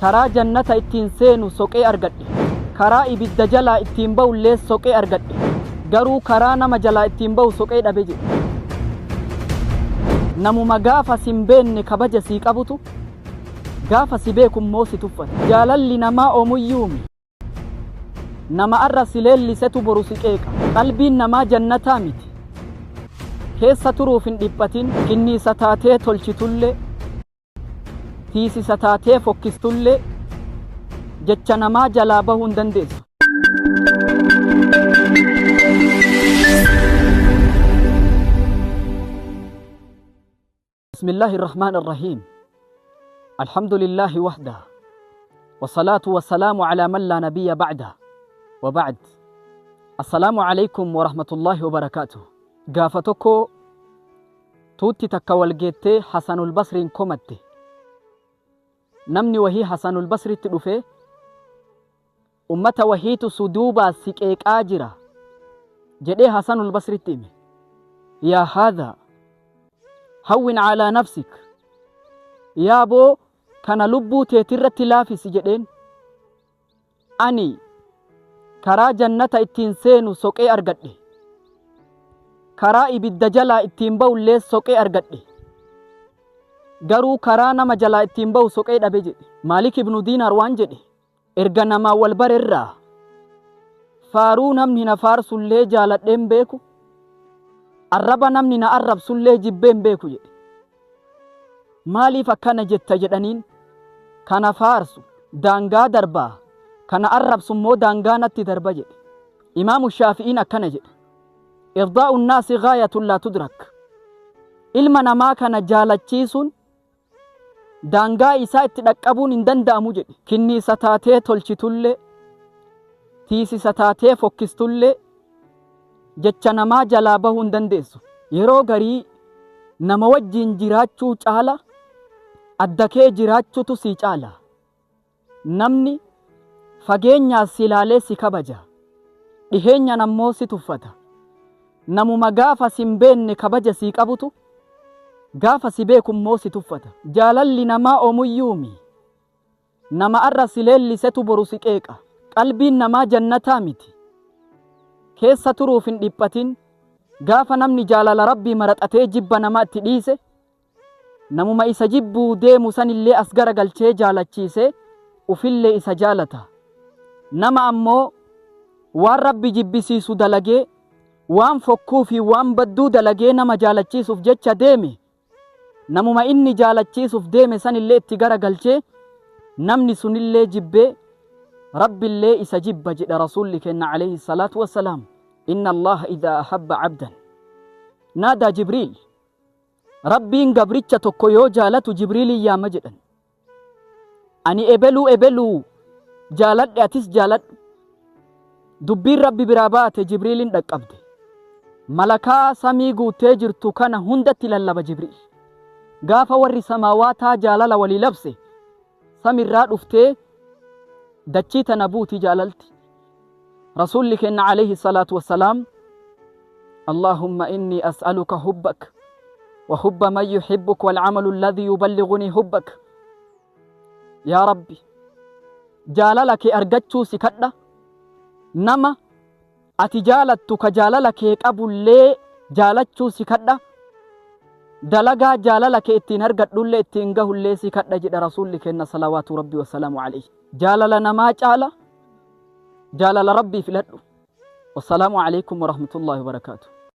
Karaa jannata ittiin seenu soqee argadhe. Karaa ibidda jalaa ittiin ba'ullee soqee argadhe. Garuu karaa nama jalaa ittiin ba'u soqee dhabe jedhe. Namuma gaafa sin beenne kabaja sii qabutu gaafa si beeku immoo si tuffata. Jaalalli namaa omuyyuumi. Nama arra si leellisetu boru si qeeqa. Qalbiin namaa jannataa miti. Keessa turuuf hin dhiphatin. Kinniisa taatee tolchitullee. Tiisisa taatee fokkistullee jecha namaa jalaa bahuu hin dandeessu. بسم الله الرحمن الرحيم الحمد لله وحده والصلاة والسلام على من لا نبي بعده وبعد السلام عليكم ورحمة الله وبركاته gaafa tokko Tuutti takka wal geettee Hasanul Basriin komatte. Namni wahii Hasanul Basritti dhufee, Ummata wahiitu su duubaa si qeeqaa jira jedhee Hasanul Basritti hime. Yaa haadhaa! Hawwin alaa nafsik! Yaa boo kana lubbuu teetirratti laafisi jedheen. Ani karaa jannata ittiin seenu soqee argadhe. Karaa ibidda jalaa ittiin ba'ullee soqee argadhe. Garuu karaa nama jalaa ittiin ba'u soqee dhabe jedhe. Maalik ibnu Diinaar waan jedhe, erga namaan wal barerraa faaruu namni na faarsullee jaaladhee hin beeku, arraba namni na arrabsullee jibbee hin beeku jedhe. Maaliif akkana jetta jedhaniin, kana faarsu daangaa darbaa, kana arrabsu immoo daangaa natti darba jedhe. Imaamu Shaafi'iin akkana jedhe, Irdaa'u nnaasi gaayatun laa tudrak. Ilma namaa kana jaalachiisuun daangaa isaa itti dhaqqabuun hin danda'amu jedhe. Kinniisa taatee tolchitullee, tiisisa taatee fokkistullee jecha namaa jalaa bahuu hin dandeessu. Yeroo garii nama wajjiin jiraachuu caala adda kee jiraachutu sii caala. Namni fageenyaa si laalee si kabaja. Dhiheenyaan ammoo si tuffata. Namuma gaafa sin beenne kabaja sii qabutu gaafa si beeku immoo si tuffata. Jaalalli namaa omuyyuumi. Nama arra si leellisetu boru si qeeqa. Qalbiin namaa jannataa miti. Keessa turuuf hin dhiphatin. Gaafa namni jaalala Rabbii maraxatee jibba namaa itti dhiise, namuma isa jibbuu deemu sanillee as garagalchee jaalachiisee ufillee isa jaalata. Nama ammoo waan Rabbi jibbisiisu dalagee, waan fokkuu fi waan badduu dalagee nama jaalachiisuuf jecha deeme, Namuma inni jaalachiisuuf deeme sanillee itti gara galchee namni sunillee jibbee Rabbillee isa jibba jedha Rasuulli keenna alayhi salaatu wassalaam. Inna Allaaha idhaa ahabba abdan. Naadaa Jibriil. Rabbiin gabricha tokko yoo jaalatu Jibriiliin yaama jedhan. Ani ebeluu ebeluu jaaladhe atis jaaladhu. Dubbiin Rabbi biraa baate Jibriilin dhaqqabde. Malakaa samii guuttee jirtu kana hundatti lallaba Jibriil. Gaafa warri samaawaataa jaalala walii labse samirraa dhuftee dachii tana buuti jaalalti. Rasuulli keenna alayhi salaatu wassalaam Allahumma inni as'aluka hubbak wa hubba man yuhibbuk wal amalu alladhi yuballighuni hubbak. Yaa Rabbi jaalala kee argachuu si kadha nama ati jaalattu ka jaalala kee qabullee jaalachuu si kadha dalagaa jaalala kee ittiin argadhullee ittiin gahullee si kadha jedha Rasuulli keenna salawaatu Rabbi wassalaamu alayhi. Jaalala namaa caala jaalala Rabbii filadhu. Wassalaamu alaikum warahmatullahi wabarakaatuh.